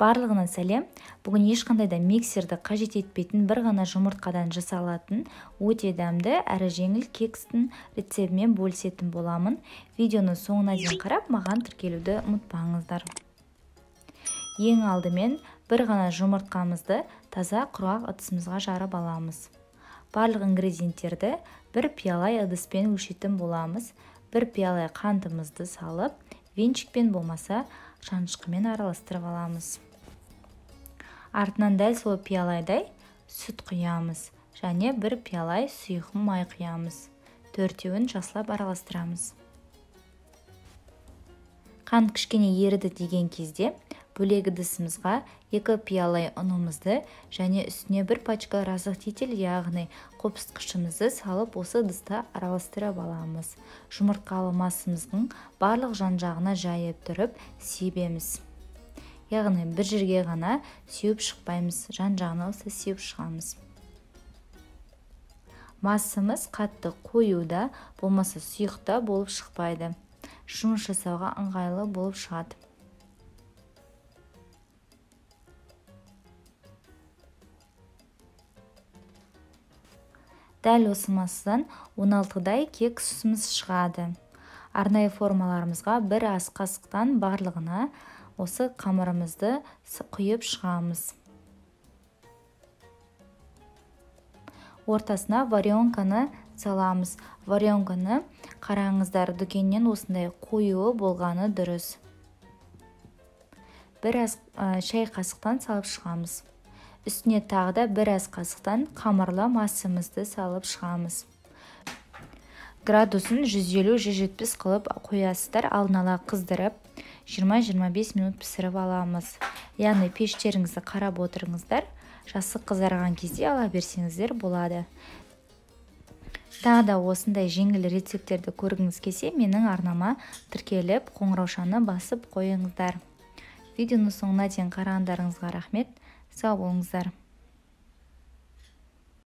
Барлығына сәлем. Бүгін ешқандай да миксерді қажет етпейтін бір ғана жұмыртқадан жасалатын өте дәмді әрі жеңіл кекстің рецептімен бөлісетін боламын. Видеоны соңына дейін қарап, маған тіркелуді ұмытпаңыздар. Ең алдымен бір ғана жұмыртқамызды таза құрғақ ыдысымызға жарып аламыз. Барлық ингредиенттерді бір пиалай ыдыспен өлшейтін боламыз. Бір пиалай қантымызды салып, венчикпен болмаса шанышқымен араластырып аламыз. Артынан дәл сол пиалайдай сүт құямыз және бір пиалай сұйық май құямыз. Төртеуін жақсылап араластырамыз. Қант кішкене еріді деген кезде бөлек ыдысымызға 2 пиалай ұнымызды және үстіне бір пачка разрыхлитель, яғни қопсытқышымызды салып, осы ыдыста араластырып аламыз. Жұмыртқалы массамыздың барлық жан-жағына жайып тұрып себеміз. Яғни бір жерге ғана сеуіп шықпаймыз, жан-жағына осы сеуіп шығамыз. Массамыз қатты қоюда, болмаса сұйықта болып шықпайды. Жұмыс жасауға ыңғайлы болып шығады. Дәл осы массадан 16-дай кексіміз шығады. Арнайы формаларымызға бір ас қасықтан барлығына осы қамырымызды құйып шығамыз. Ортасына варенканы саламыз. Варенканы қараңыздар, дүкеннен осындай қоюы болғаны дұрыс. Бір ас шай қасықтан салып шығамыз. Үстіне тағы да бір ас қасықтан қамырлы массамызды салып шығамыз. Градусын 150-170 қылып қоясыздар, алдын ала қыздырып 20-25 минут пісіріп аламыз. Яғни пештеріңізді қарап отырыңыздар, жасы қызарған кезде ала берсеңіздер болады. Тағы да осындай жеңіл рецепттерді көргіңіз келсе, менің арнама тіркеліп, қоңыраушаны басып қойыңыздар. Видеоның соңына дейін қарағандарыңызға рахмет. Сау болыңыздар.